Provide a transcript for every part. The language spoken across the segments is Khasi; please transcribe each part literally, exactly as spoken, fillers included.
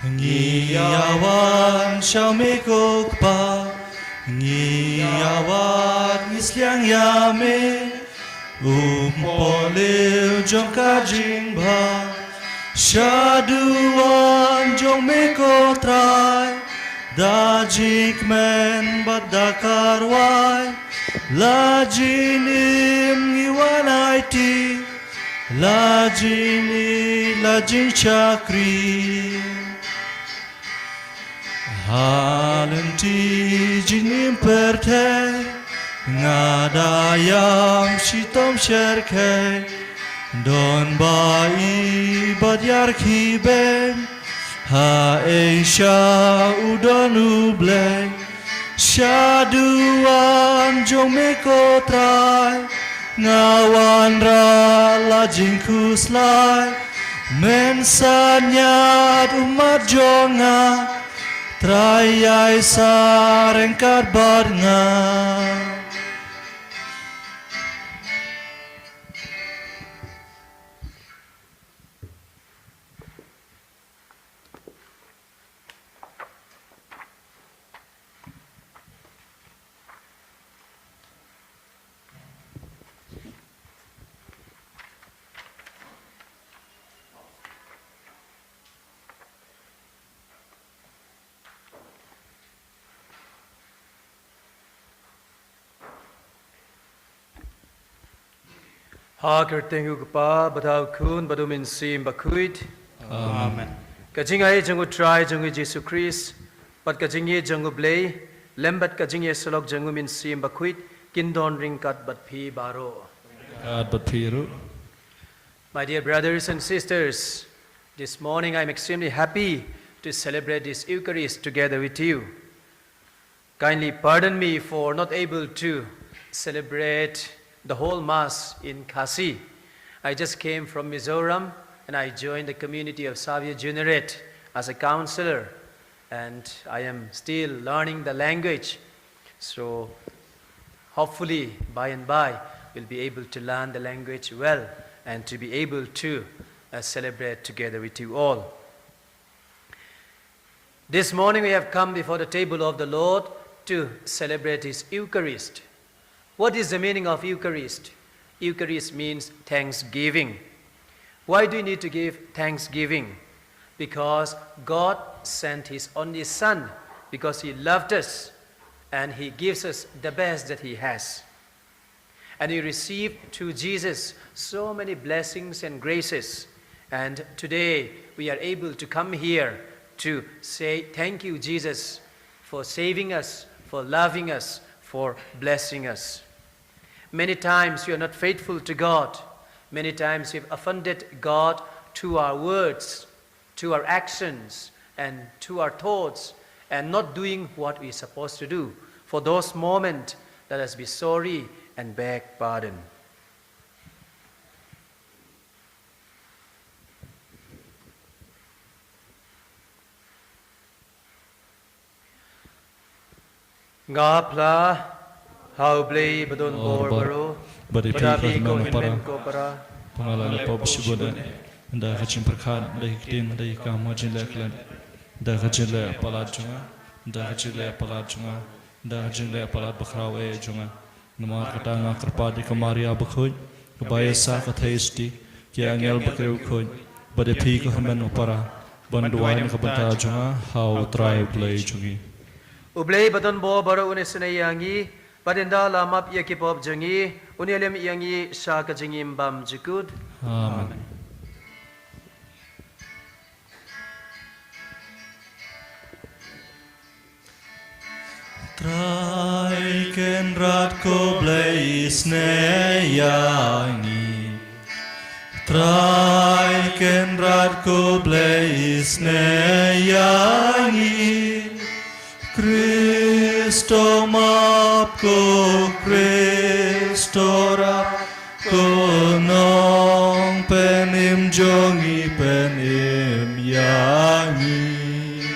Ngi ïa wan sha me ko Kpa, ngi ïa wan ngi sliang ïa me, u Mpynliew jong ka jingbha, sha duwan jong me ko Trai, da jingkmen bad da karwai, la jingim ngi wan aiti, la jingim la jingshakri. Ha lynti jingim pyrthei, nga da ïam shitom sherkhei, don ba i bad ïar khibeiñ, ha ei sha u don U Blei, sha duwan jong me ko Trai, nga wanrah la jingkhuslai, men saniat ummat jong nga, Trai ïai sa ryngkat bad nga. Ha ka kyrteng u Kpa, bad ha u Khun, bad u Mynsiem Bakhuid. Amen. Ka jingai jong u Trai jong ngi Jisu Khrist, bad ka jingïeit jong u Blei, lem bad ka jingïasyllok jong u Mynsiem Bakhuid, kin don ryngkat bad phi baroh. Ryngkat bad phi ruh. My dear brothers and sisters, this morning I'm extremely happy to celebrate this Eucharist together with you. Kindly pardon me for not able to celebrate the whole Mass in Khasi. I just came from Mizoram and I joined the community of Savio Juniorate as a counselor, and I am still learning the language. So hopefully by and by we'll be able to learn the language well and to be able to, uh, celebrate together with you all. This morning we have come before the table of the Lord to celebrate His Eucharist. What is the meaning of Eucharist? Eucharist means thanksgiving. Why do we need to give thanksgiving? Because God sent His only Son, because He loved us, and He gives us the best that He has. And we receive through Jesus so many blessings and graces. And today we are able to come here to say, "Thank you, Jesus, for saving us, for loving us, for blessing us." Many times we are not faithful to God. Many times we've offended God through our words, to our actions and to our thoughts, and not doing what we're supposed to do. For those moments, let us be sorry and beg pardon. Nga phla ha U Blei ba don bor baroh, bad ïa phi ko hynmen ko para, ba nga la leh pop shibun eh, da ka jingpyrkhat, da ki ktien, da ki kam, ka jingleh khlem, da ka jingleh palat jong nga, da ka jingleh palat jong nga, da ka jingleh palat bakhraw eh jong nga. Namar kata nga kyrpad ïa ka Maria bakhuid, kaba ïa sah ka theisotti, ki angel bakhraw khuid, bad ïa phi ko hynmen ko para, ban duwai na ka bynta jong nga ha U Trai Blei jong ngi. U Blei ba don bor baroh un isynei ïa ngi, bad ynda la map ïa ki pop jong ngi, un ïalam ïa ngi sha ka jingim bym jukut. Amen. Trai Kynrad ko Blei isynei ïa ngi. Trai Kynrad ko Blei isynei ïa ngi. Khrist to map ko, Khrist to rah ko, Nongpynim jong ngi pynim ïa ngi.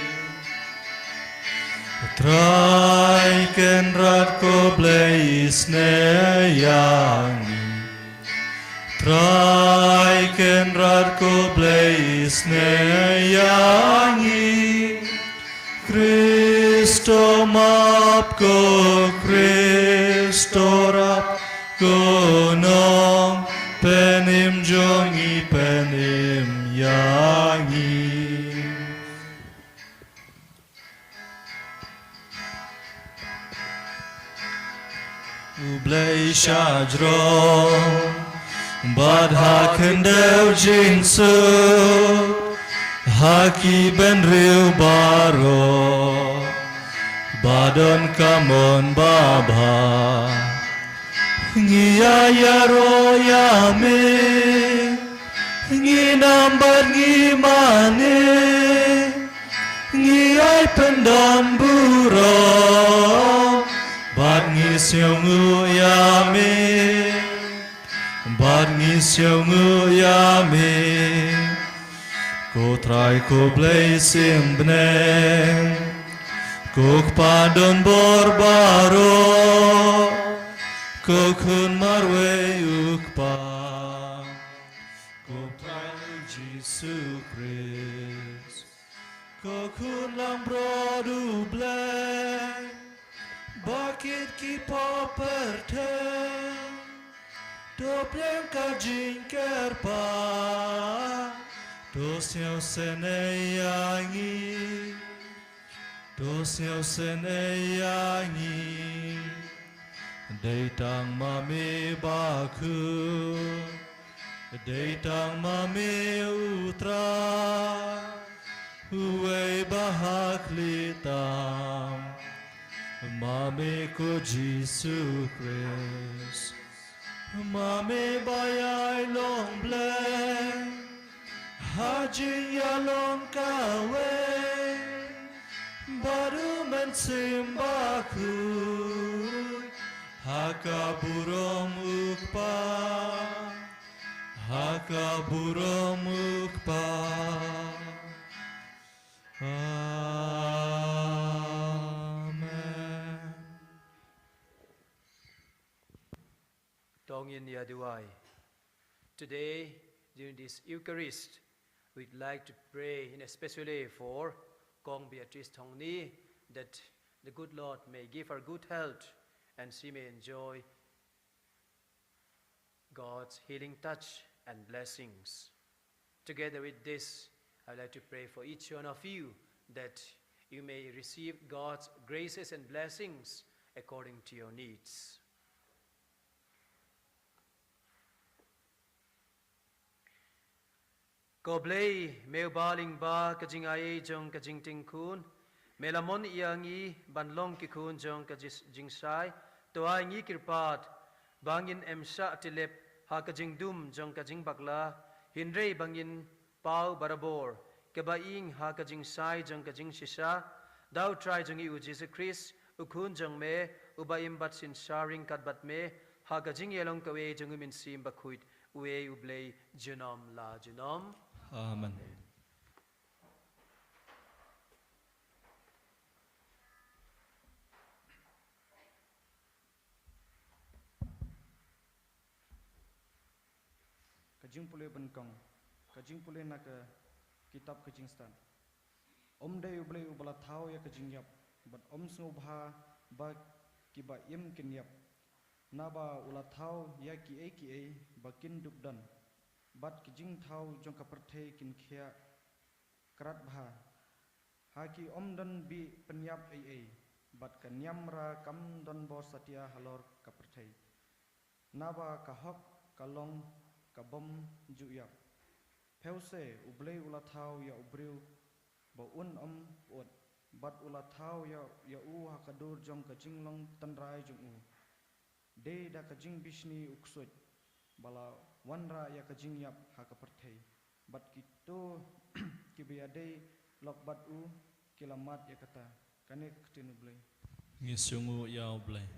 Trai Kynrad ko Blei isynei ïa ngi. Trai Kynrad ko Blei isynei ïa ngi. To map ko Khrist, to rap ko Nongpynim jong ngi, pynim ïa ngi. U Blei shajrong bad ha khyndew jingsuk, ha ki bynriew baroh ba don ka mon babha. Ngi ïa ïaroh ïa me, ngi nam bad ngi mane, ngi ai pyndonburom bad ngi sngewnguh ïa me, bad ngi sngewnguh ïa me. Ko Trai ko Blei sim bneng, ko Kpa don bor baroh, ko Khun marwei u Kpa, ko Trai u Jisu Khrist, ko Khun langbrot u Blei, ba kit ki poh pyrthei, to pdiang ka jingkyrpad, to sngewsynei ïa ngi, to sngewsynei ïa ngi. Dei tang ma me bakhuid, dei tang ma me u Trai, uwei ba ha khlieh tam, ma me ko Jisu Khrist. Ma me ba ïai long Blei ha jingïalong kawei bad u Mynsiem Bakhuid, ha ka burom u Kpa, ha ka burom u Kpa. Amen. To ngin ïa duwai. Today, during this Eucharist, we'd like to pray in especially for Kong Beatrice Thongni, that the good Lord may give her good health and she may enjoy God's healing touch and blessings. Together with this, I'd like to pray for each one of you that you may receive God's graces and blessings according to your needs. Ko Blei, me uba lyngba ka jingai jong ka jingting khun, me la mon ïa ngi ban long ki khun jong ka jis-, jingshai, to ai ngi kyrpad ba ngin ym shah tilep ha ka jingdum jong ka jingbakla, hynrei ba ngin paw barabor, kaba ïeng ha ka jingshai jong ka jingshisha, da u Trai jong ngi u Jisu Khrist, u Khun jong me, uba im bad synshar ryngkat bad me ha ka jingïalong kawei jong u Mynsiem Bakhuid, uei u Blei junom la junom. Amen. Ka jingpule ban kong, ka jingpule na ka kitab ka jingstad. Ym dei u Blei uba la thaw ïa ka jingïap, bad ym sngewbha ba kiba im kin ïap. Naba u la thaw ïa kiei kiei ba kin dup don, bad ki jingthaw jong ka pyrthei kin khiah krat bha. Ha ki ym don bih pynïap ei ei, bad ka niam ra kam don bor satia halor ka pyrthei. Naba ka hok ka long ka bym ju ïap. Phewse u Blei u la thaw ïa u briew ba un ym pyut, bad u la thaw ïa, ïa u ha ka dur jong ka jinglong tynrai jong u. Dei da ka jingbishni u ksuid ba la wanrah ïa ka jingïap ha ka pyrthei, bad kito kiba ïadei lok bad u ki la mad ïa kata. Kane ka ktien u Blei. Ngi sngewnguh ïa u Blei.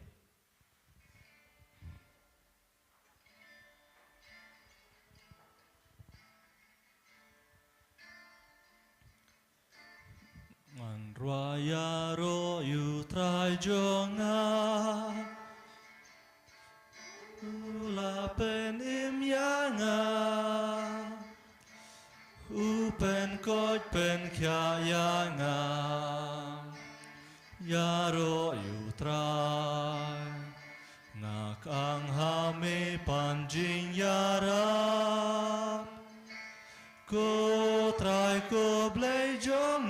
Ngan rwai ïaroh ïa u Trai jong nga, u la pynim ïa nga, u pynkoit pynkhiah ïa nga. Ïa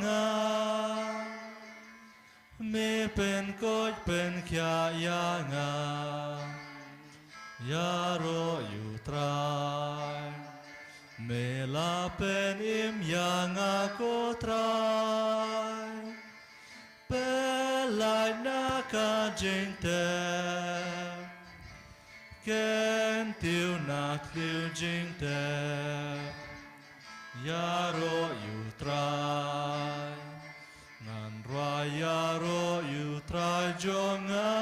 nga. Me pynkoit pynkhiah ïa nga, ïaroh ïa U Trai. Me la pynim ïa nga ko Trai, pyllait na ka jingtep, kyntiew na ka jingtep, ïaroh ïa U Trai. Ngan rwai ïaroh ïa U Trai jong nga,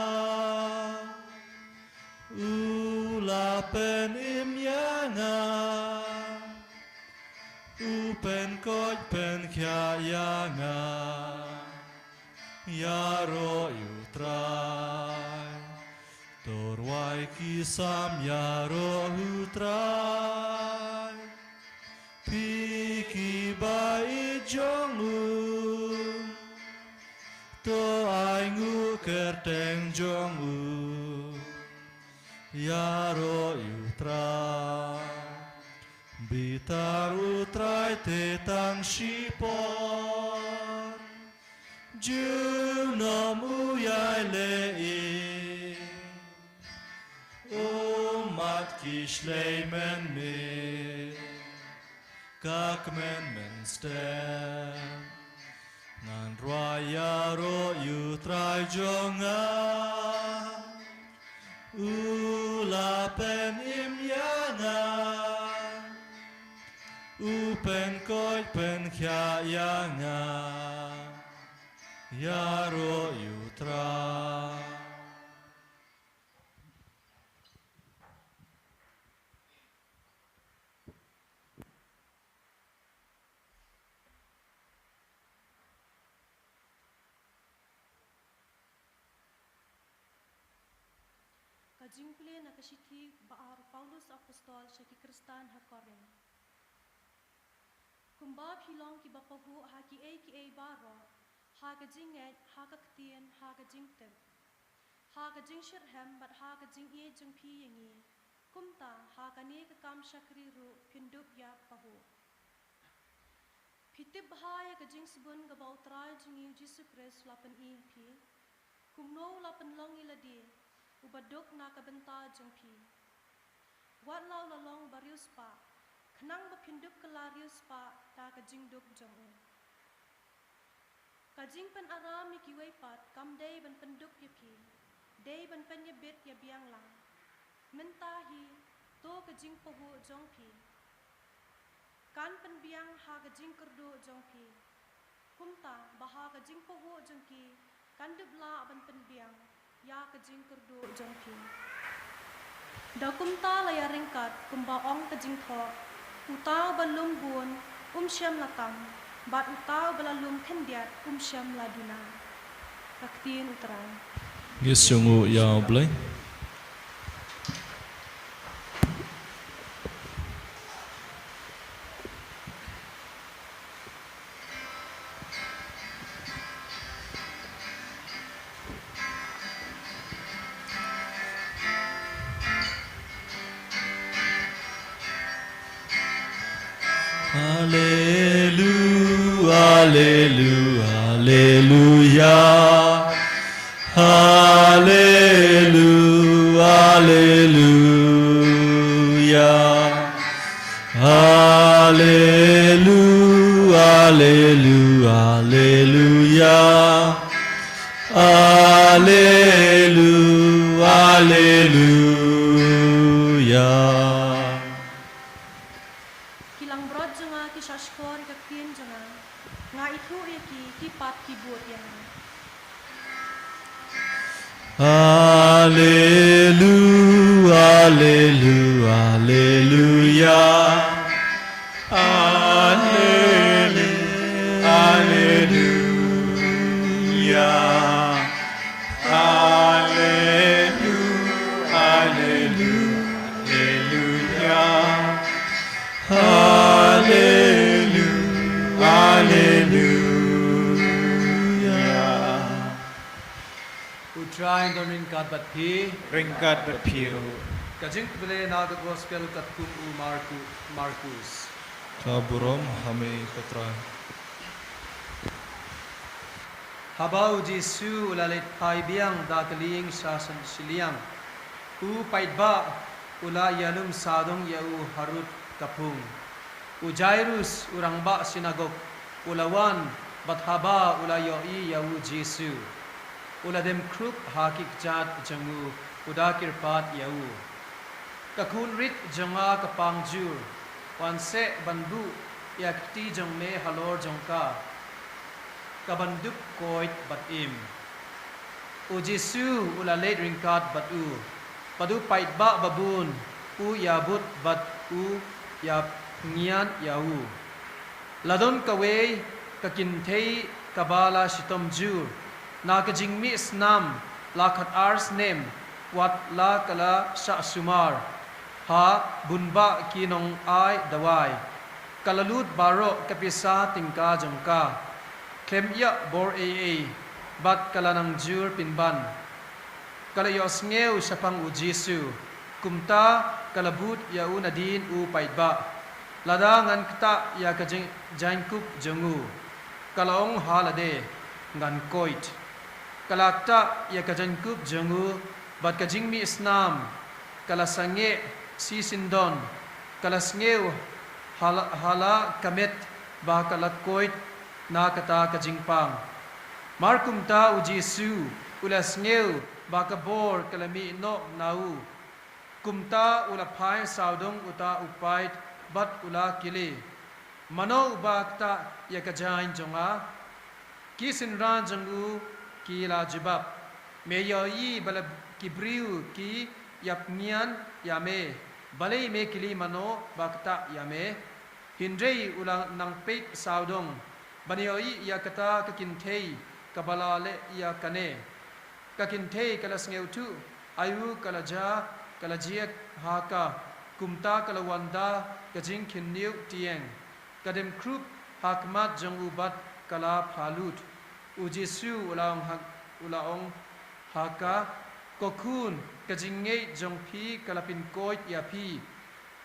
U la pynim ïa nga, U pynkoit pynkhiah ïa nga, ïaroh ïa U Trai. To rwai ki Salm ïaroh U Trai, phi ki ba ïeit jong U. To ai nguh kyrteng jong U, ïaroh ïa U Trai. Bitar U Trai te tang shipor, junom U ïai-leh. Ummat ki shlei mynmiet, ka kmen mynstep. Ngan rwai ïaroh ïa U Trai jong nga, U la pynim ïa nga, U pynkoit pynkhiah ïa nga, ïaroh ïa U Trai. Ka jingpule na ka shithi ba ar u Paulus Apostol sha ki Khristan ha Korinth. Kumba phi long kiba pahuh ha kiei kiei baroh, ha ka jingngeit, ha ka ktien, ha ka jingtip, ha ka jingshitrhem bad ha ka jingïeit jong phi ïa ngi, kumta ha kane ka kam shakri ruh phin dup ïa pahuh. Phi tip bha ïa ka jingsbun kaba U Trai jong ngi U Jisu Khrist u la pyni ha phi, kumno u la pynlong ïa lade uba duk na ka bynta jong phi. Wat la u la long ba riewspah, khnang ba phin dup kylla riewspah da ka jingduk jong u. Ka jingpynaram ïa kiwei pat kam dei ban pynduk ïa phi, dei ban pynïabit ïa biang lang. Mynta hi, to ka jingpahuh jong phi kan pynbiang ha ka jingkyrduh jong phi, kumta ba ha ka jingpahuh jong ki kan dup lah ban pynbiang ïa ka jingkyrduh jong phi. Da kumta la ïaryngkat kumba ong ka jingthoh, uta uba lum bun um shym la tam, bad uta uba la lum khyndiat um shym la duna. Ka ktien U Trai. Ngin ïasngewthuh ïa U Blei. Hallelu, hallelu, hallelujah. Hallelu, hallelujah. Hallelu, hallelu, hallelujah. Hallelu, hallelujah. Ki langbrot jong nga ki shahshkor ïa ka ktien jong nga. Nga ithuh ïa ki, ki pat ki bud ïa nga. Hallelu, hallelu, hallelujah. Hallelu, hallelujah. Hallelu, hallelu, hallelujah. Hallelu, hallelujah. U Trai un don ryngkat bad phi. Ryngkat bad phi ruh. Ka jingpule na ka gospel katkum u Marku-, Markus. Ka burom ha me ko Trai. Haba u Jisu u la leit phai biang da ka lieng sha shiliang, u paidbah u la ïalum sawdong ïa u harud ka pung. U Jairus u rangbah synagog u la wan, bad haba u la ïohi ïa u Jisu, u la dem khrup ha ki kjat jong u, u da kyrpad ïa u, "Ka khun rit jong nga ka pang jur, wan seh ban buh ïa ka kti jong me halor jong ka, ka ban dup koit bad im." U Jisu u la leit ryngkat bad u, bad u paidbah babun u ïabud bad u ïapynïaid ïa u. La don kawei ka kynthei kaba la shitom jur na ka jingmih snam la khatar snem, wat la ka la shah sumar ha bun bah ki nongai dawai. Ka la lut baroh ka pisa tyngka jong ka, khlem ïoh bor ei ei, bad ka la nang jur pynban. Ka la ïohsngew shaphang u Jisu, kumta ka la bud ïa u nadien u paidbah. Lada ngan ktah ïa ka jing-, jaiñkup jong u, ka la ong ha lade, ngan koit. Ka la ktah ïa ka jaiñkup jong u, bad ka jingmih snam ka la sangeh shisyndon. Ka la sngew ha la, ha la ka met ba ka la koit na kata ka jingpang. Mar kumta u Jisu u la sngew ba ka bor ka la mih noh na u. Kumta u la phai sawdong uta u paid bad u la kylli, "Mano uba ktah ïa ka jaiñ jong nga?" Ki synran jong u ki la jubab, "Me ïohi ba la ki briew ki ïapynïaid ïa me, balei me kylli mano ba ktah ïa me?" Hynrei u la nang peit sawdong ban ïohi ïa kata ka kynthei kaba la leh ïa kane. Ka kynthei ka la sngewthuh aïu ka la jia, ka la jia ha ka, kumta ka la wan da ka jingkhynñiuh tieng, ka dem khrup ha khmat jong u bad ka la phah lut. U Jisu u la ong ha, u la ong ha ka, "Ko khun, ka jingngeit jong phi ka la pynkoit ïa phi.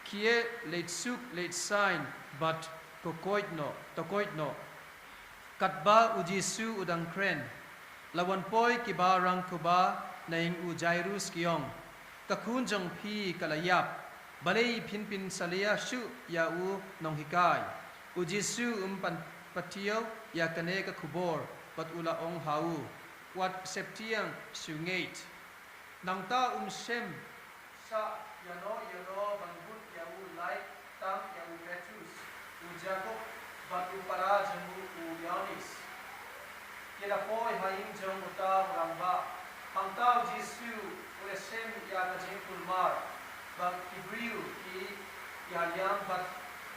Khie leit suk leit saiñ bad to koit noh, to koit noh." Katba u Jisu u dang kren, la wan poi kiba rangkhawba na ïing u Jairus ki ong, "Ka khun jong phi ka la ïap, balei phin pynsalia shuh ïa u nonghikai?" U Jisu um pat-, patiew ïa kane ka khubor bad u la ong ha u, "Wat sheptieng, shu ngeit." Nangta um shym shah ïano ïano ban bud ïa u, lait tang ïa u Petrus, u Jakob bad u para jong u, u Ïoannis. Ki la poi ha ïing jong uta u rangbah. Hangta u Jisu u la shim ïa ka jingkulmar ba ki briew ki ïaliang bad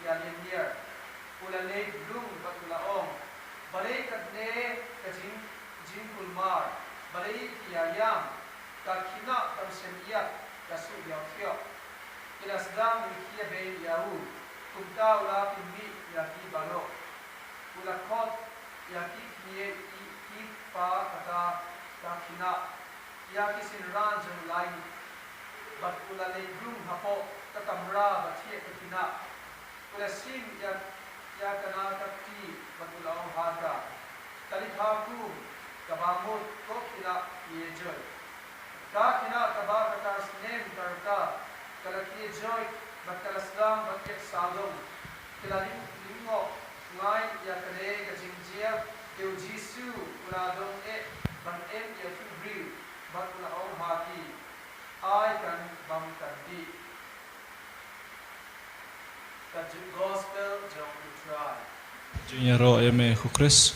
ïalynñiar. U la leit rung bad u la ong, "Balei katne ka jing, jingkulmar? Balei ki ïaliang? Ka khynnah kam shym ïap, ka shu ïohthiah." Ki la sdang ruh khia beiñ ïa u. Kumta u la pynmih ïa ki baroh. U la khot ïa ki kmie, ki, ki kpa kata ka khynnah, ïa ki synran jong u Lawi, bad u la leit rung hapoh ka kamra ba thiah ka khynnah. U la shim ïa, ïa kane ka kti bad u la ong ha ka, "Talitha kum," kaba mut, "Ko khynnah, khie joi." Ka khynnah kaba khatar snem ka rta, ka la khie joi bad ka la sdang ban ïap sawdong. Ki la lyngngoh ngai ïa kane ka jingjia, te u Jisu u la dang eh ban em ïa ki briew bad u la ong ha ki, "Ai kan bam kan dih." Ka Gospel jong U Trai. Jingïaroh ïa me ko Khrist.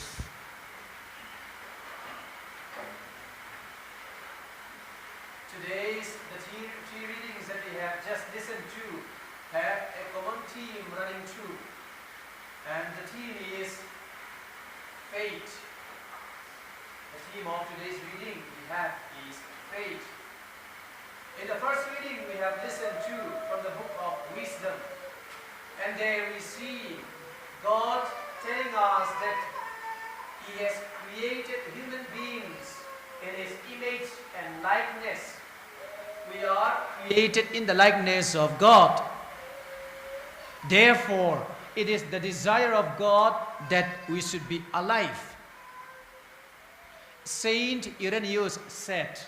Today's, the three, three readings that we have just listened to have a common theme running through, and the theme is faith. The theme of today's reading we have is faith. In the first reading, we have listened to from the book of Wisdom, and there we see God telling us that He has created human beings in His image and likeness. We are created in the likeness of God. Therefore, it is the desire of God that we should be alive. Saint Irenaeus said,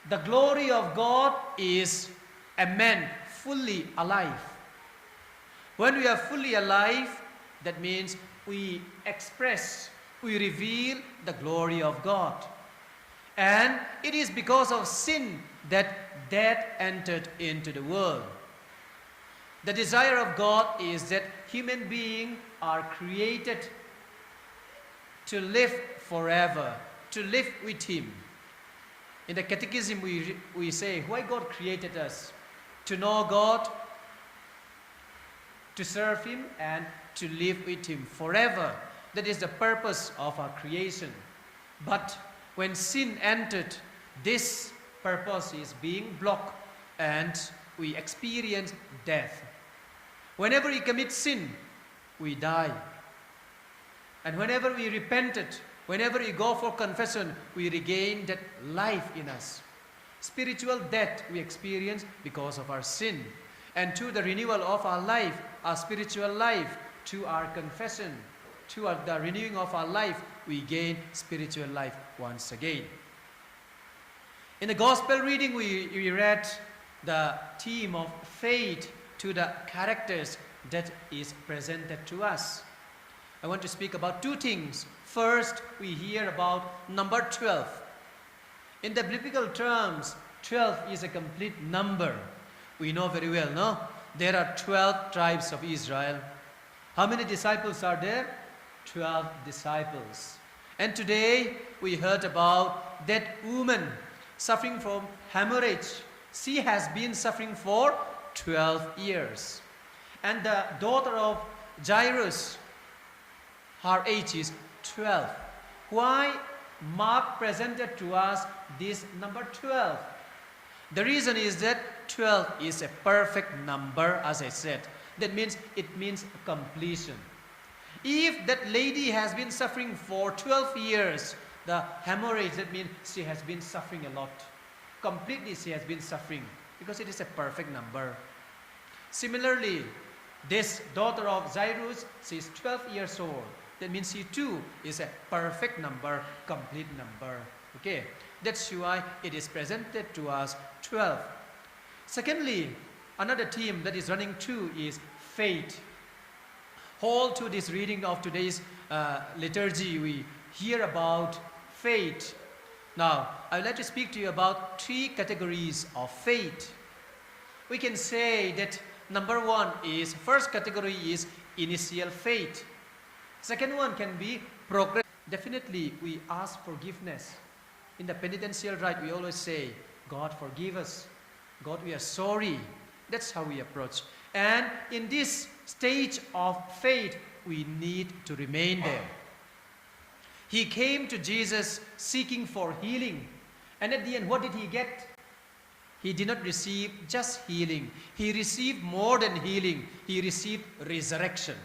"The glory of God is a man fully alive." When we are fully alive, that means we express, we reveal the glory of God. And it is because of sin that death entered into the world. The desire of God is that human beings are created to live forever, to live with Him. In the Catechism, we, we say why God created us: to know God, to serve Him, and to live with Him forever. That is the purpose of our creation. But when sin entered, this purpose is being blocked and we experience death. Whenever we commit sin, we die. And whenever we repented, whenever we go for confession, we regain that life in us. Spiritual death we experience because of our sin. And through the renewal of our life, our spiritual life, through our confession, through our, the renewing of our life, we gain spiritual life once again. In the gospel reading, we, we read the theme of faith to the characters that is presented to us. I want to speak about two things. First, we hear about number twelve. In the biblical terms, twelve is a complete number. We know very well, no? There are twelve tribes of Israel. How many disciples are there? Twelve disciples. And today we heard about that woman suffering from hemorrhage. She has been suffering for twelve years. And the daughter of Jairus, her age is twelve. Why Mark presented to us this number twelve? The reason is that twelve is a perfect number, as I said. That means it means completion. If that lady has been suffering for twelve years, the hemorrhage, that means she has been suffering a lot. Completely, she has been suffering because it is a perfect number. Similarly, this daughter of Jairus, she is twelve years old. That means she too is a perfect number, complete number. Okay, that's why it is presented to us twelve. Secondly, another theme that is running through is faith. All through this reading of today's uh, liturgy, we hear about faith. Now, I would like to speak to you about three categories of faith. We can say that number one is, first category is initial faith. Second one can be progress. Definitely, we ask forgiveness. In the penitential rite, we always say, "God, forgive us. God, we are sorry." That's how we approach. And in this stage of faith, we need to remain there. He came to Jesus seeking for healing. And at the end, what did he get? He did not receive just healing. He received more than healing. He received resurrection.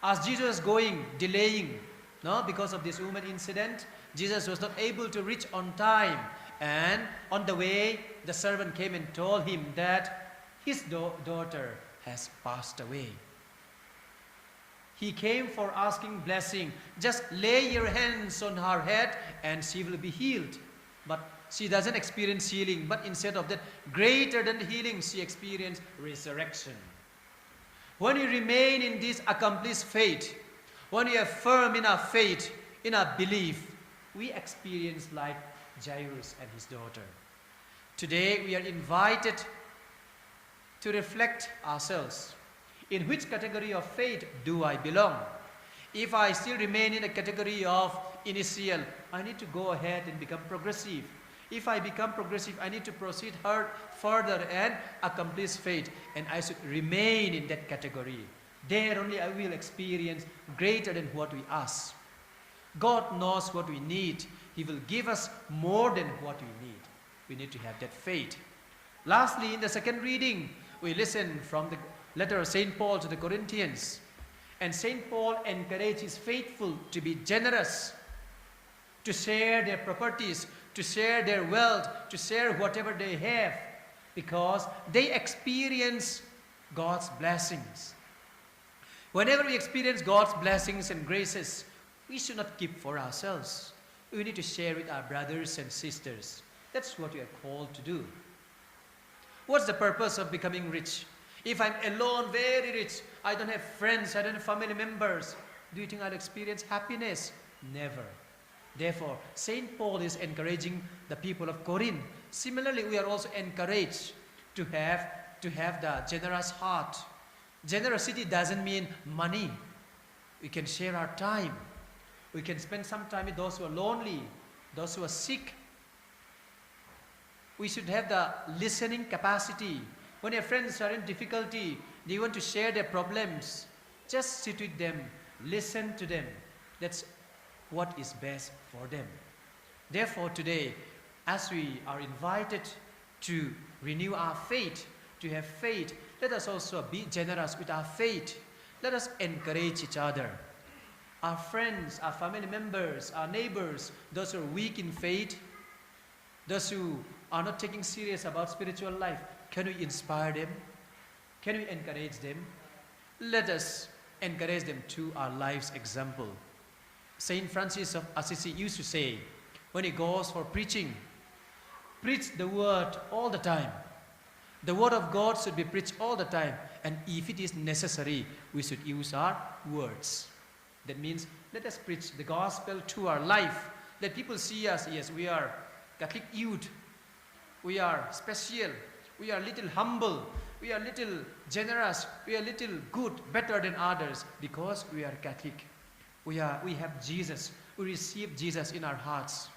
As Jesus was going, delaying, no, because of this woman incident, Jesus was not able to reach on time. And on the way, the servant came and told him that his da- daughter has passed away. He came for asking blessing. "Just lay your hands on her head and she will be healed." But she doesn't experience healing, but instead of that, greater than healing, she experienced resurrection. When we remain in this accomplished faith, when we are firm in our faith, in our belief, we experience like Jairus and his daughter. Today, we are invited to reflect ourselves. In which category of faith do I belong? If I still remain in the category of initial, I need to go ahead and become progressive. If I become progressive, I need to proceed her further and accomplish faith, and I should remain in that category. There only I will experience greater than what we ask. God knows what we need. He will give us more than what we need. We need to have that faith. Lastly, in the second reading, we listen from the letter of Saint Paul to the Corinthians. And Saint Paul encourages his faithful to be generous, to share their properties, to share their wealth, to share whatever they have, because they experience God's blessings. Whenever we experience God's blessings and graces, We should not keep for ourselves. We need to share with our brothers and sisters. That's what we are called to do. What's the purpose of becoming rich? If I'm alone, very rich, I don't have friends, I don't have family members, do you think I'll experience happiness? Never. Therefore, Saint Paul is encouraging the people of Corinth. Similarly, we are also encouraged to have to have the generous heart. Generosity doesn't mean money. We can share our time. We can spend some time with those who are lonely, those who are sick. We should have the listening capacity. When your friends are in difficulty, they want to share their problems, just sit with them, listen to them. That's what is best for them. Therefore, today, as we are invited to renew our faith, to have faith, let us also be generous with our faith. Let us encourage each other. Our friends, our family members, our neighbors, those who are weak in faith, those who are not taking serious about spiritual life, can we inspire them? Can we encourage them? Let us encourage them through our life's example. Saint Francis of Assisi used to say, when he goes for preaching, "Preach the word all the time." The word of God should be preached all the time, and if it is necessary, we should use our words. That means, let us preach the gospel through our life. Let people see us, yes, we are Catholic youth, we are special, we are little humble, we are little generous, we are little good, better than others because we are Catholic. We are, we have Jesus, we receive Jesus in our hearts.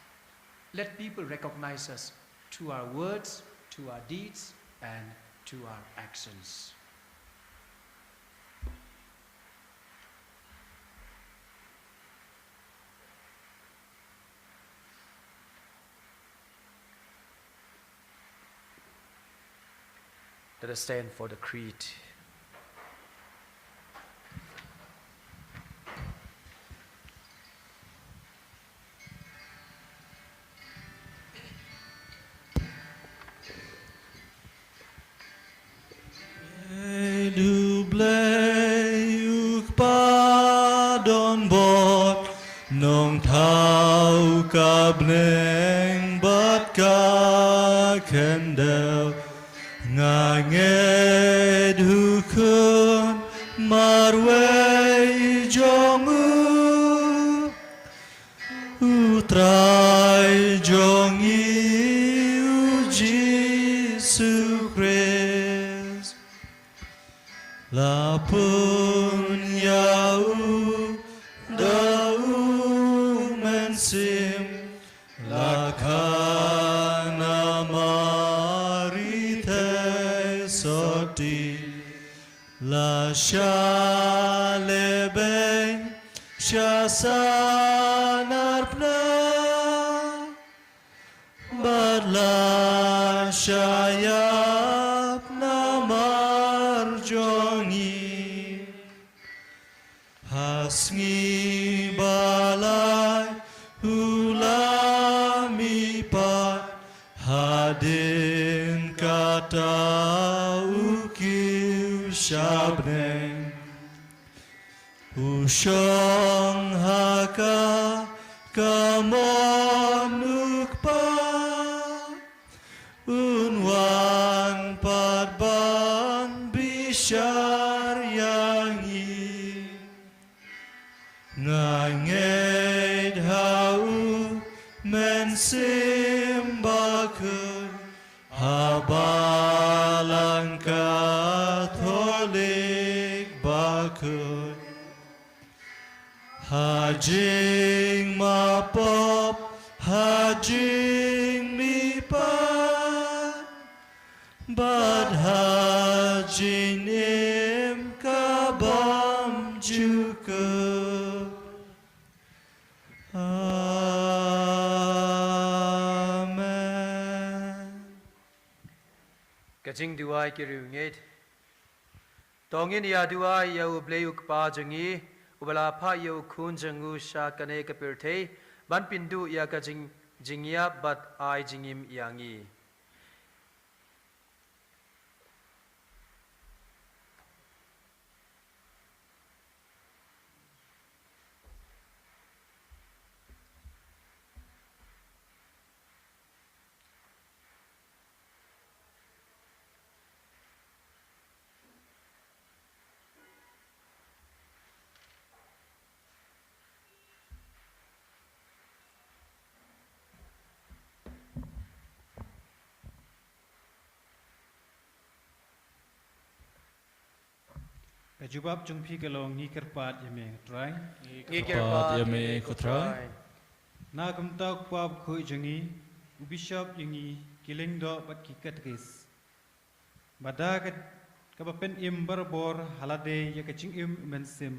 Let people recognize us through our words, through our deeds, and through our actions. Let us stand for the creed. Ïa u Blei u Kpa don bor, Nongthaw ka bneng bad ka khyndew. Nga ngeit ha u Khun marwei jong u, u Trai jong ngi u Jisu Khrist. La pun ïa u da u Mynsiem, la kha na Mari thei sotti. La shah lehbeiñ sha sanar pna, bad la shah ïap na marjong ngi. Ha sngi ba lai u la mihpat, hadien kata u kiew sha bneng. U shong ha ka kamon u Kpa, un wan pat ban bishar ïa ngi. Nga ngeit ha u Mynsiem Bakhuid, ha Balang Katholik bakhuid, ha jingmap pop, ha jingmihpat, bad ha jingim ka bymjukut. Amen. Ka jingduwai ki riewngeit. To ngin ïa duwai ïa u Blei u Kpa jong ngi, uba la phah ïa u Khun jong u sha kane ka pyrthei, ban pynduh ïa ka jing, jingïap bad ai jingim ïa ngi. Ka jubab jong phi ka long, ngi kyrpad ïa me ko Trai. Ngi kyrpad ïa me ko Trai. Na ka bynta u Kpa Bakhuid jong ngi, u Bishop jong ngi, ki lyngdoh bad ki katekis, ba da ka, kaba pynim barabor ha lade ïa ka jingim u Mynsiem,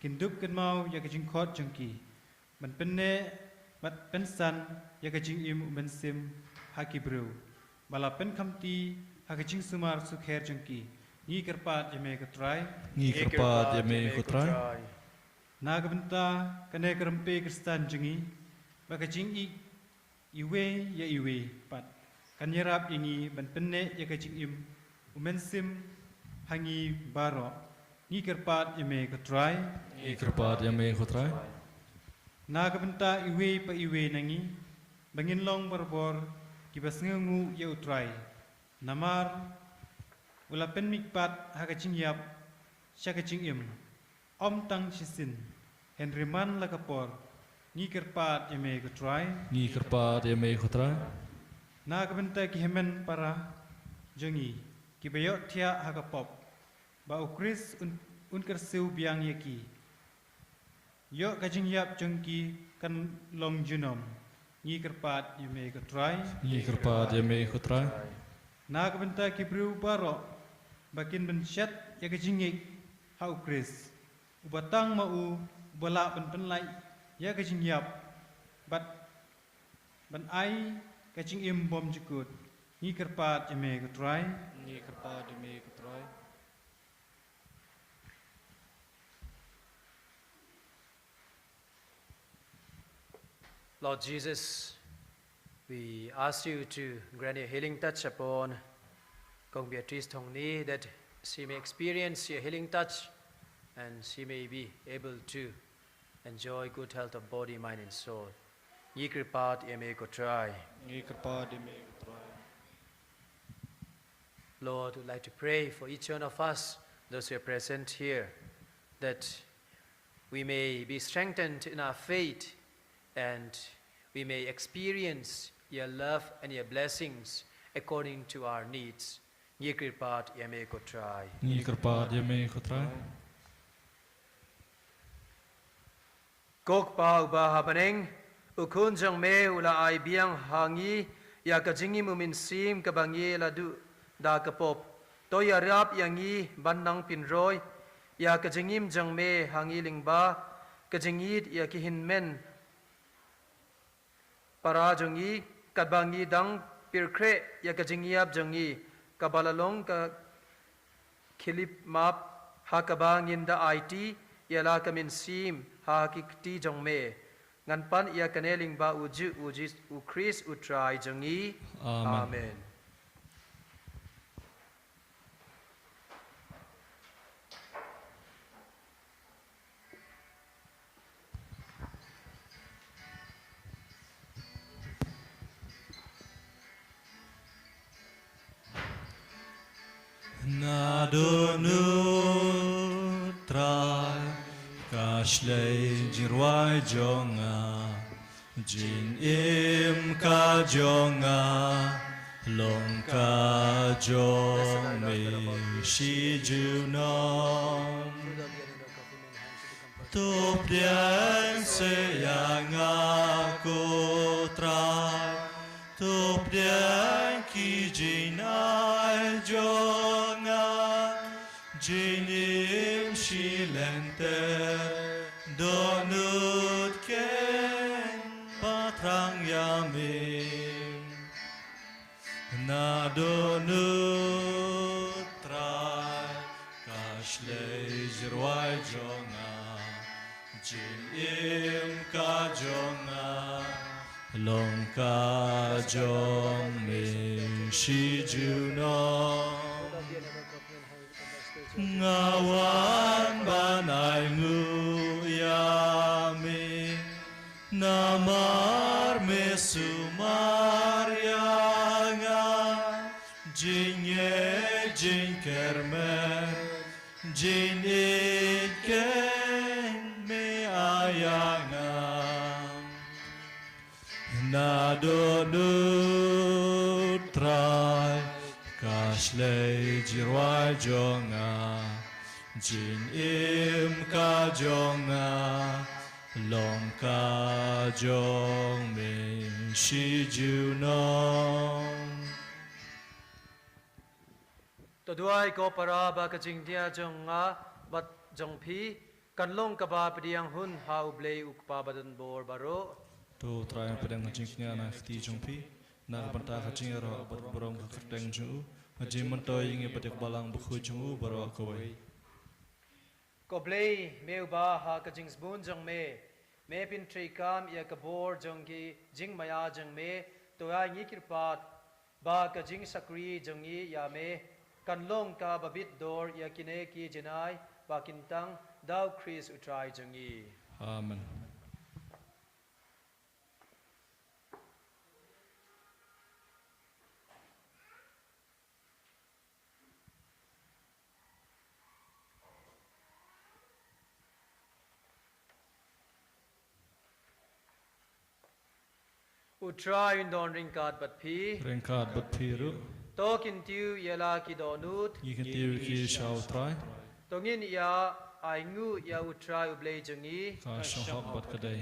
kin dup kynmaw ïa ka jingkhot jong ki ban pynneh bad pynsan ïa ka jingim u Mynsiem ha ki briew ba la pynkhamti ha ka jingsumar sukher jong ki. Ngi kyrpad ïa me ko Trai. Ngi kyrpad ïa me ko Trai. Na ka bynta kane ka rympei Khristan jong ngi, ba ka jingïeit iwei ïa iwei pat kan ïarap ïa ngi ban pynneh ïa ka jingim u Mynsiem ha ngi baroh. Ngi kyrpad ïa me ko Trai. Ngi kyrpad ïa me ko Trai. Na ka bynta iwei pa iwei na ngi, ba ngin long barabor kiba sngewnguh ïa u Trai, namar u la pynmihpat ha ka jingïap sha ka jingim, ym tang shisien, hynrei man la ka por. Ngi kyrpad ïa me ko Trai. Ngi kyrpad ïa me ko Trai. Na ka bynta ki hynmen para jong ngi kiba ïohthiah ha ka pop, ba u Khrist un, un kyrsiew biang ïa ki, ïoh ka jingïap jong ki kan long junom. Ngi kyrpad ïa me ko Trai. Ngi kyrpad ïa me ko Trai. Na ka bynta ki briew baroh ba kin pynshet ïa ka jingngeit ha u Khrist, uba tang ma u uba lah ban pynlait ïa ka jingïap bad ban ai ka jingim bymjukut. Ngi kyrpad ïa me ko Trai. Ngi kyrpad ïa me ko Trai. Lord Jesus, we ask you to grant your healing touch upon Kong Beatrice Thongni, that she may experience your healing touch and she may be able to enjoy good health of body, mind, and soul. Ngi kyrpad ïa me ko Trai. Ngi kyrpad ïa me ko Trai. Lord, we'd like to pray for each one of us, those who are present here, that we may be strengthened in our faith and we may experience your love and your blessings according to our needs. Ngi kyrpad ïa me ko Trai. Ngi kyrpad ïa me ko Trai. Ko Kpa uba ha bneng, u Khun jong me u la ai biang ha ngi ïa ka jingim u Mynsiem kaba ngi la duh da ka pop. To ïarap ïa ngi ban nang pynroi ïa ka jingim jong me ha ngi lyngba ka jingïeit ïa ki hynmen para jong ngi, katba ngi dang pynkhreh ïa ka jingïap jong ngi, kaba la long ka khyllipmat, ha kaba ngin da aiti ïa la ka mynsiem ha ki kti jong me. Ngan pan ïa kane lyngba u juh u Jis-, u Khrist u Trai jong ngi. Amen. Amen. Na dohnud Trai ka shlei jingrwai jong nga, jingim ka jong nga long ka jong me shi junom. To pdiang seh ïa nga ko Trai, to pdiang ki jingai jong nga, jingim shi lynter dohnud keiñ, pathrang ïa me. Na dohnud Trai ka shlei jingrwai jong nga, jingim ka jong nga long ka jong me shi junom. Nga wan ban ai nguh ïa me, namar me sumar ïa nga, jingngeit jingkyrmen, jingïeit keiñ me ai ïa nga. Na dohnud Trai ka shlei jingrwai jong nga, Jingim ka jong nga long ka jong me shi junom. To duwai ko para ba ka jingdia jong nga bad jong phi kan long kaba pdiang hun ha U Blei U Kpa badonbor baroh. To Trai pdiang ka jingkñia na ka kti jong phi na ka bynta ka jingïaroh bad burom ka kyrteng jong u, ka jingmyntoi ïa ngi bad ïa ka Balang Bakhuid jong u baroh kawei. Ko Blei, me uba ha ka jingsbun jong me, me pyntreikam ïa ka bor jong ki jingmaïa jong me, to ai ngi kyrpad ba ka jingshakri jong ngi ïa me kan long kaba bit dor ïa kine ki jingai ba kyntang da U Khrist U Trai jong ngi. Amen. U Trai un don ryngkat bad phi. Ryngkat bad phi ruh. To kyntiew ïa la ki dohnud. Ngi kyntiew ïa ki sha U Trai. To ngin ïa ainguh ïa U Trai U Blei jong ngi. Ka shong hok bad ka dei.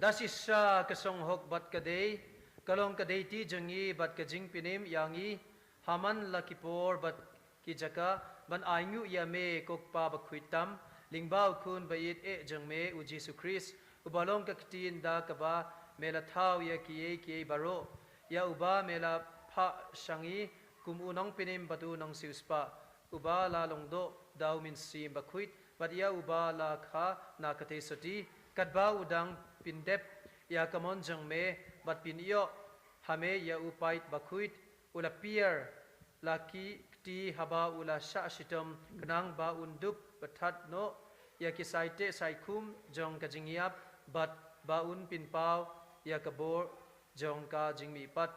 Da shisha ka shong hok bad ka dei, ka long ka dei ti jong ngi bad ka jingpynim ïa ngi ha man la ki por bad ki jaka, ban ainguh ïa me ko Kpa Bakhuid tam, lyngba U Khun ba ïeit eh jong me U Jisu Khrist, uba long ka ktien da kaba me la thaw ïa kiei kiei baroh, ïa uba me la phah sha ngi kum u nongpynim bad u nongsiewspah, uba la longdoh da U Mynsiem Bakhuid, bad ïa uba la kha na ka theisotti, katba u dang pyndep ïa ka mon jong me, bad pynïoh ha me ïa u paid bakhuid, u la pier la ki kti haba u la shah shitom, khnang ba un dup bathat noh ïa ki saiteh saikhum jong ka jingïap, bad ba un pynpaw ïa ka bor jong ka jingmihpat.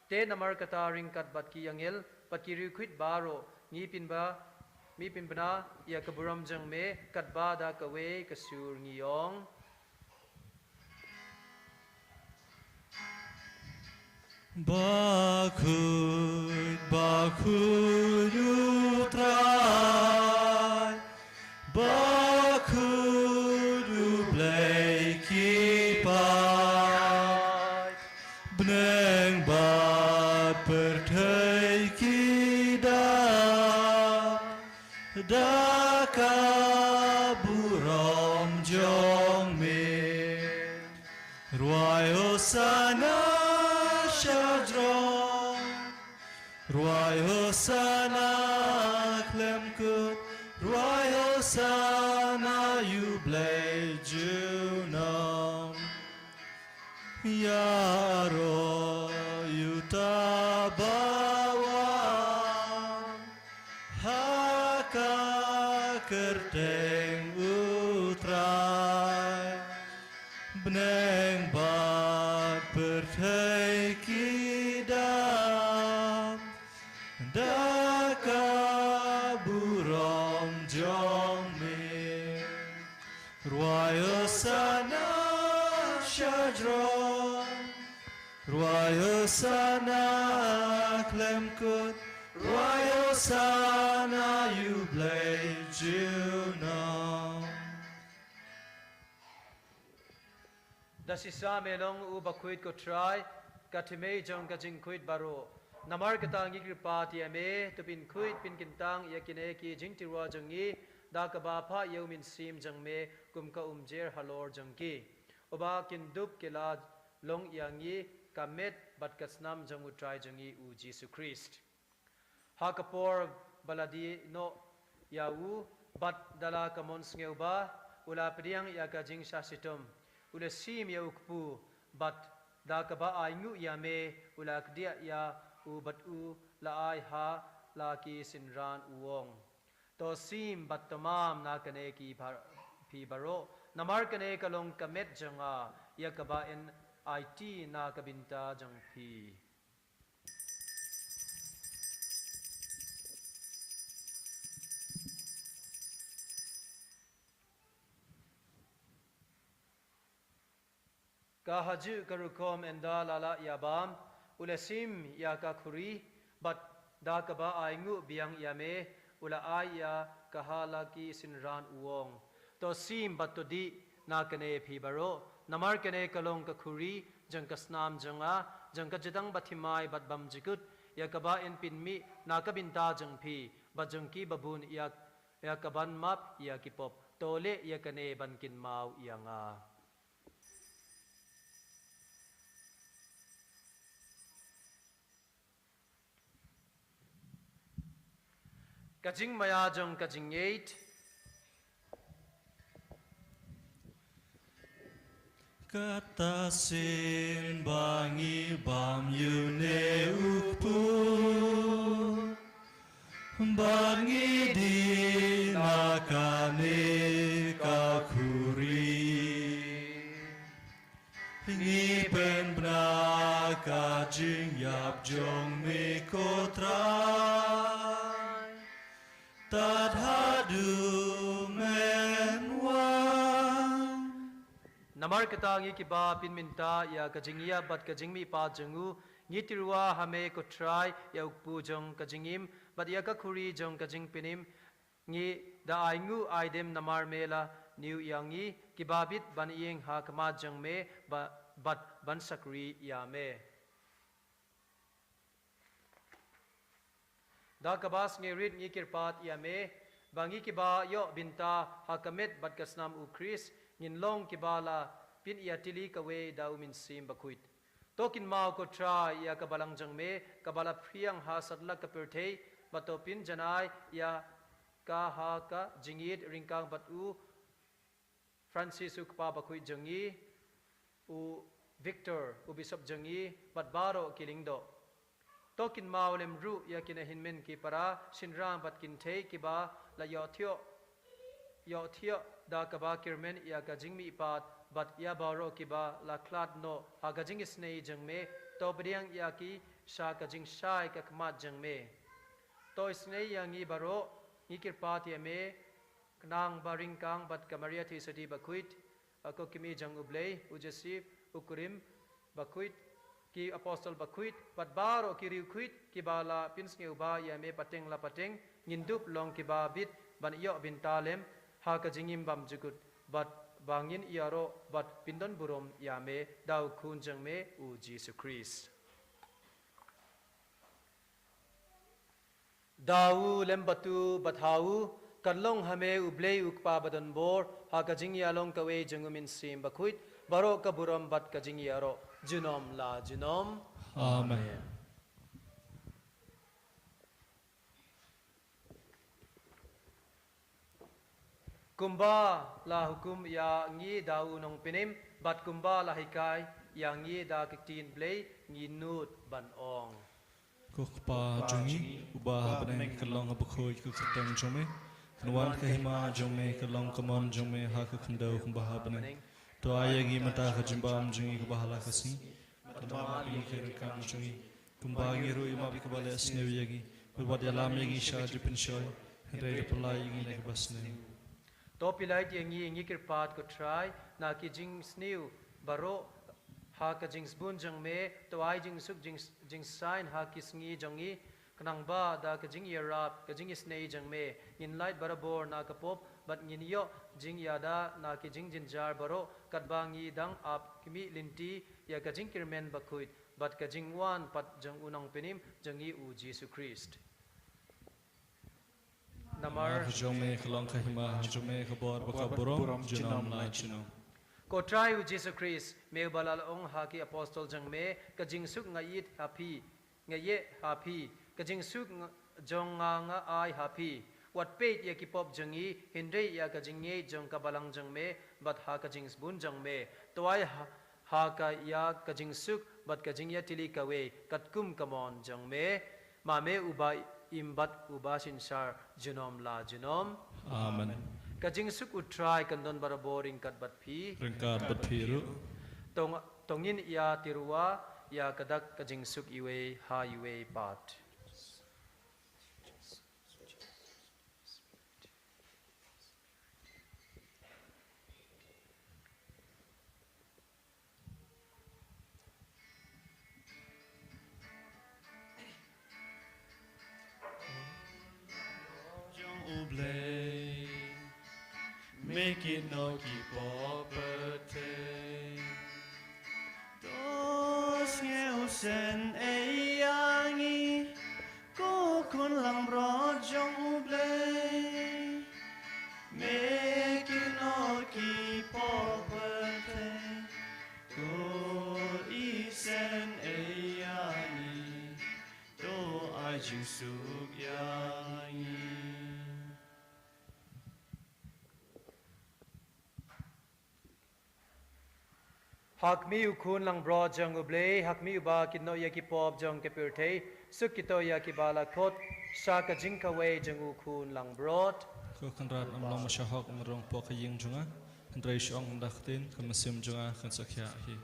Te namar kata ryngkat bad ki angel bad ki riewkhuid baroh, ngi pynba, ngi pynbna ïa ka burom jong me, katba da kawei ka sur ngi ong. Bakhuid, bakhuid U Trai, bakhuid U Blei ki paid, bneng bad pyrthei ki dap da ka burom jong me. Rwai Hosana shajrong, rwai Hosana khlem kut, rwai Hosana ïa U Blei junom. Ïaroh ïa uta ba wan ha ka kyrteng U Trai. Bneng bad pyrthei ki dap da ka burom jong me. Rwai Hosana shajrong, rwai Hosana khlem kut, rwai Hosana ïa U Blei junom. Da shisha me long U Bakhuid ko Trai, ka thymmei jong ka jingkhuid baroh. Namar kata ngi kyrpad ïa me, to pynkhuid pynkyntang ïa kine ki jingtyrwa jong ngi, da kaba phah ïa U Mynsiem jong me kum ka umjer halor jong ki. Uba kyndup kylla long ïa ngi ka met bad ka snam jong U Trai jong ngi U Jisu Khrist. Ha ka por ba la die noh ïa u, bad da la ka mon sngewbha, u la pdiang ïa ka jingshah shitom, u la shim ïa u kpu, bad da kaba ainguh ïa me, u la kdiah ïa u bad u la ai ha la ki synran, u ong: To shim bad to mam na kane ki ba-, phi baroh, namar kane ka long ka met jong nga, ïa kaba yn aiti na ka bynta jong phi. Ka ha juh ka rukom ynda la lah ïa bam, u la shim ïa ka khuri, bad da kaba ainguh biang ïa me, u la ai ïa ka ha la ki synran u ong. To sim bad to dih na kane phi baroh, namar kane ka long ka khuri jong ka snam jong nga, jong ka jingdang bathymmai bad bymjukut, ïa kaba yn pynmih na ka bynta jong phi bad jong ki babun, ïa, ïa kaban map ïa ki pop. To leh ïa kane ban kynmaw ïa nga. Ka jingmaïa jong ka jingngeit. Kata sien ba ngi bam ïune u kpu, ba ngi dih na kane ka khuri. Ngi pynbna ka jingïap jong me ko Trai, tad haduh men wan. Namar kata ngi kiba pynmynta ïa ka jingïap bad ka jingmihpat jong u, ngi tyrwa ha me ko Trai, ïa u kpu jong ka jingim bad ïa ka khuri jong ka jingpynim. Ngi da ai nguh ai dem namar me la ñiew ïa ngi kiba bit ban ïeng ha khmat jong me ba, bad ban shakri ïa me. Da kaba sngewrit ngi kyrpad ïa me ba ngi kiba ïoh bynta ha ka met bad ka snam u Khrist ngin long kiba la pynïatylli kawei da u Mynsiem Bakhuid. To kynmaw ko Trai ïa ka balang jong me kaba la phriang ha satlak ka pyrthei, bad to pynjanai ïa ka ha ka jingïeit ryngkang bad u Francis u kpa bakhuid jong ngi, u Victor u bishop jong ngi, bad baroh ki lyngdoh. To kynmaw lem ruh ïa ki na hynmen ki para, shynrang bad kynthei kiba la ïohthiah, ïohthiah da kaba kyrmen ïa ka jingmihpat, bad ïa baroh kiba la khlad noh ha ka jingisynei jong me, to pdiang ïa ki sha ka jingshai ka khmat jong me. To isynei ïa ngi baroh, ngi kyrpad ïa me, khnang ba ryngkang bad ka Maria Theisotti bakhuid, ko kmie jong u Blei, u Joseph, u kurim bakhuid, ki apostol bakhuid, bad baroh ki riewkhuid kiba la pynsngewbha ïa me pateng la pateng, ngin dup long kiba bit ban ïoh bynta lem ha ka jingim bymjukut, bad ba ngin ïaroh bad pyndon burom ïa me da u khun jong me u Jisu Khrist. Da u lem bad u bad ha u, kan long ha me u Blei u Kpa badonbor, ha ka jingïalong kawei jong u Mynsiem Bakhuid, baroh ka burom bad ka jingïaroh junom la junom. Amen. Kumba la hukum ïa ngi da u nongpynim, bad kumba la hikai ïa ngi da ka ktien Blei, ngi nud ban ong. Ko Kpa jong ngi uba ha bneng, ka long ha bakhuid ka kyrteng jong me. Kan wan ka hima jong me, ka long ka mon jong me ha ka khyndew kumba ha bneng. To ai ïa ngi mynta ka jingbam jong ngi kaba ha la ka sngi. Bad map ïa ngi ki ryngkang jong ngi, kumba ngi ruh ngi map ïa kiba leh sniew ïa ngi. Bad wat ïalam ïa ngi sha jingpynshoi, hynrei da pyllait ïa ngi na kaba sniew. To pyllait ïa ngi, ngi kyrpad ko Trai, na ki jingsniew baroh ha ka jingsbun jong me, to ai jingsuk jing, jingsain ha ki sngi jong ngi, khnang ba da ka jingïarap, ka jingisynei jong me, ngin lait barabor na ka pop, bad ngin ïoh jingïada na ki jingjynjar baroh, katba ngi dang ap khmih lynti ïa ka jingkyrmen bakhuid bad ka jingwan pat jong u nongpynim jong ngi u Jisu Khrist. Namar jong me ka long ka hima, jong me ka bor bad ka burom junom la junom. Ko Trai u Jisu Khrist, me uba la ong ha ki apostol jong me, ka jingsuk nga ïeit ha phi, nga ïeh ha phi, ka jingsuk jong nga nga ai ha phi. Wat peit ïa ki pop jong ngi, hynrei ïa ka jingngeit jong ka balang jong me, bad ha ka jingsbun jong me. To ai ha, ha ka ïa ka jingsuk bad ka jingïatylli kawei katkum ka mon jong me. Ma me uba im bad uba synshar junom la junom. Amen. Ka jingsuk u Trai kan don barabor ryngkat bad phi. Ryngkat bad phi ruh. To ngin ïa tyrwa ïa ka dak ka jingsuk iwei ha iwei pat. Ki noh ki pop pyrthei. To sngewsih ïa ngi, ko khun langbrot jong U Blei. Me ki noh ki pop pyrthei. To isih ïa ngi, to ai jingsuk ïa ngi. Ha khmih, U Khun langbrot jong U Blei, ha khmih uba kin noh ïa ki pop jong ka pyrthei, suk kito ïa kiba la khot sha ka jingkawei jong U Khun langbrot. Ko Kynrad, ym long ba sha hok ban rung hapoh ka ïing jong nga, hynrei shu ong da ka ktien, ka mynsiem jong nga kan sa khiah hi.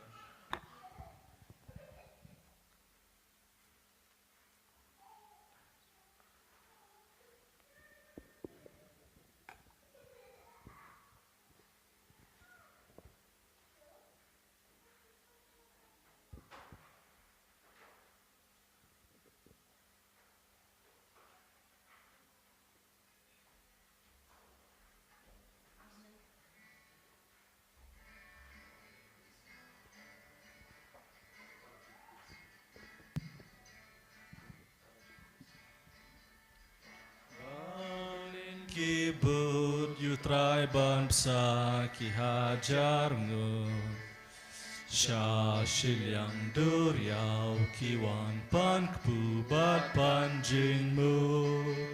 Ki bud ïa U Trai ban bsa ki hajar ngut. Sha shiliang duriaw ki wan pan kpu bad pan jingmut.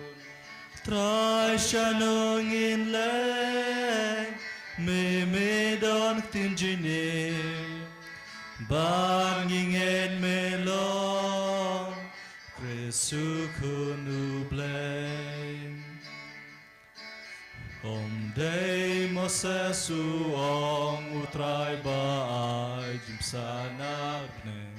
Trai, shano ngin leit, me me don ktien jingim, bad ngi ngeit me long Khrist U Khun U Blei. Ym dei Moses u ong, U Trai ba ai jingpynsah na bneng.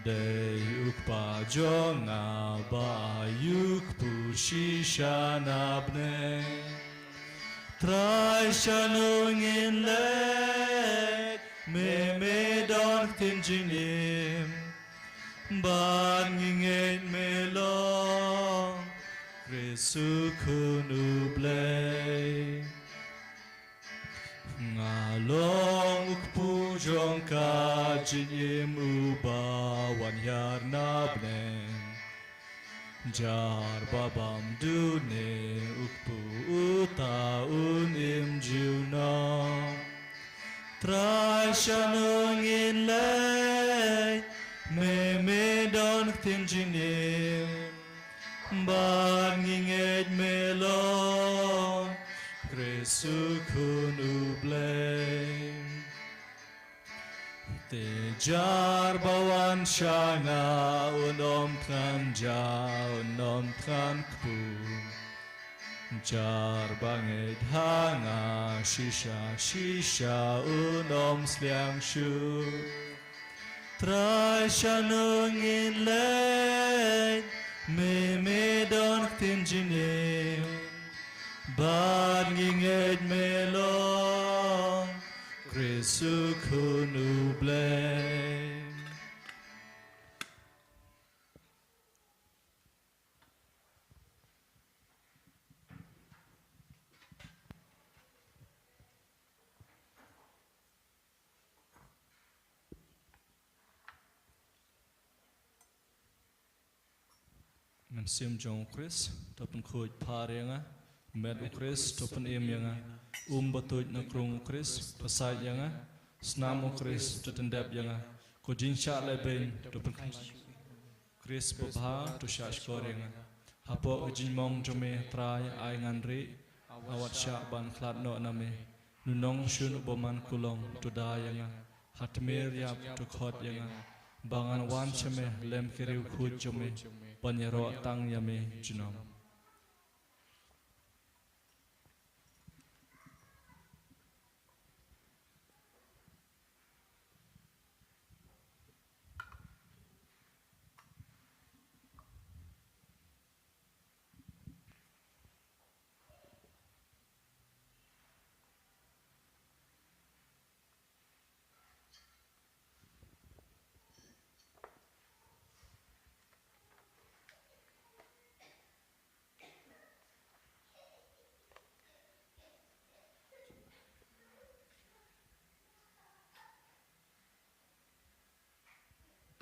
Dei U Kpa jong nga ba ai u kpu shisha na bneng. Trai, shano ngin leit, me me don ktien jingim, bad ngi ngeit me long Khrist U Khun U Blei. Nga long u kpu jong ka jingim uba wan hiar na bneng. Jar ba bam dune u kpu uta un im junom. Trai, shano ngin leit, me me don ktien jingim, bad ngi ngeit me long Khrist U Khun U Blei. Te jar ba wan sha nga un ym thngan ja, un ym thngan kpu. Jar ba ngeit ha nga shisha shisha un ym sliang shuh. Trai, shano ngin leit, me me don ktien jingim, bad ngi ngeit me long Khrist U Khun U Blei. Mynsiem jong U Khrist, to pynkhuid phar ïa nga. Met U Khrist, to pynim ïa nga. Um ba tuid na krung U Khrist, to pynsaid ïa nga. Snam U Khrist, to tyndep ïa nga. Ko jingshah lehbeiñ, to pyn Khrist babha, to shah shkor ïa nga. Hapoh ka jingmong jong me Trai, ai ngan rieh, wat shah ban khlad noh na me. Nongshun u bymman kulong, to da ïa nga. Ha tmier ïap, to khot ïa nga. Ba ngan wan sha me lem ki riewkhuid jong me, ban ïaroh tang ïa me junom.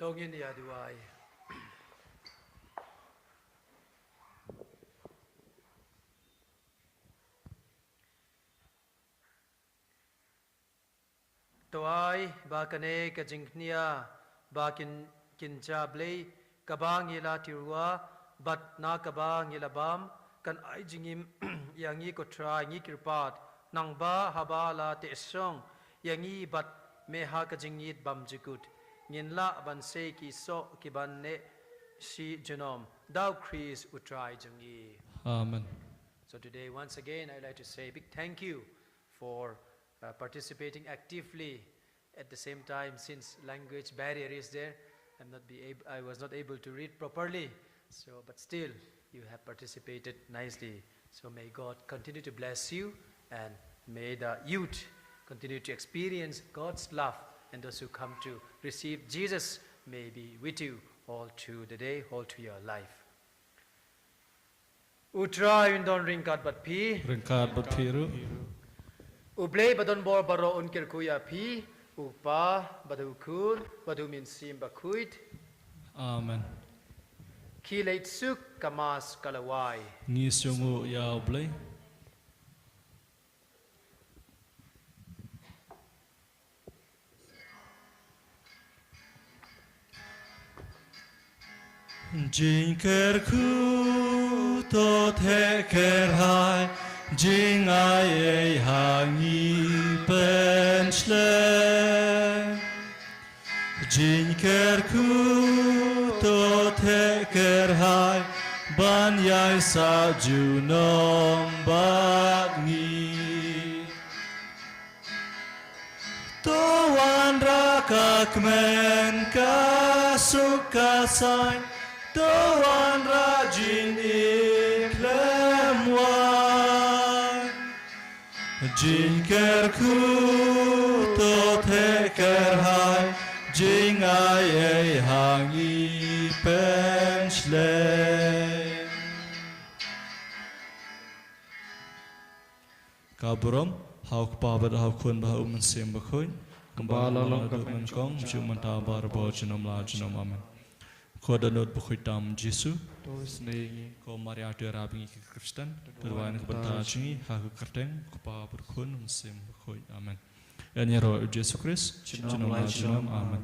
To ngin ïa duwai. To ai ba kane ka jingkñia ba kin, kin ja Blei kaba ngi la tyrwa bad na kaba ngi la bam kan ai jingim ïa ngi ko Trai, ngi kyrpad nangba haba la te shong ïa ngi bad me ha ka jingïeit bymjukut ngin lah ban sei ki soh kiban neh shi junom da u Khrist u Trai jong ngi. Amen. So today, once again, I'd like to say a big thank you for uh, participating actively. At the same time, since language barrier is there, I'm not be ab- I was not able to read properly. So, but still, you have participated nicely. So may God continue to bless you, and may the youth continue to experience God's love, and those who come to receive Jesus may be with you all through the day, all through your life. U Trai un don ryngkat bad phi. Ryngkat bad phi ruh. U Blei ba don bor baroh un kyrkhu ïa phi, u Kpa bad u Khun bad u Mynsiem Bakhuid. Amen. Ki leit suk, ka Mass ka la wai. Ngi sngewnguh ïa u Blei. Jingkyrkhu to theh kyrhai, jingai ei ha ngi pynshlei. Jingkyrkhu to theh kyrhai, ban ïai sah junom bad ngi. To wanrah ka kmen ka suk ka saiñ, to wanrah jingim khlem wai. Jingkyrkhu to theh kyrhai, jingai ei ha ngi pynshlei. Ka burom ha u Kpa bad ha u Khun bad ha u Mynsiem Bakhuid. Kumba la long ka nyngkong, mynta bad barabor, junom la junom. Amen. Ko dohnud bakhuid tam Jisu. To isynei ïa ngi. Ko Maria, to ïarap ïa ngi ki Khristan. To duwai na ka bynta jong ngi ha ka kyrteng u Kpa bad u Khun, Mynsiem Bakhuid. Amen. Ïa ngi ïaroh ïa u Jisu Khrist. Junom la junom. Amen.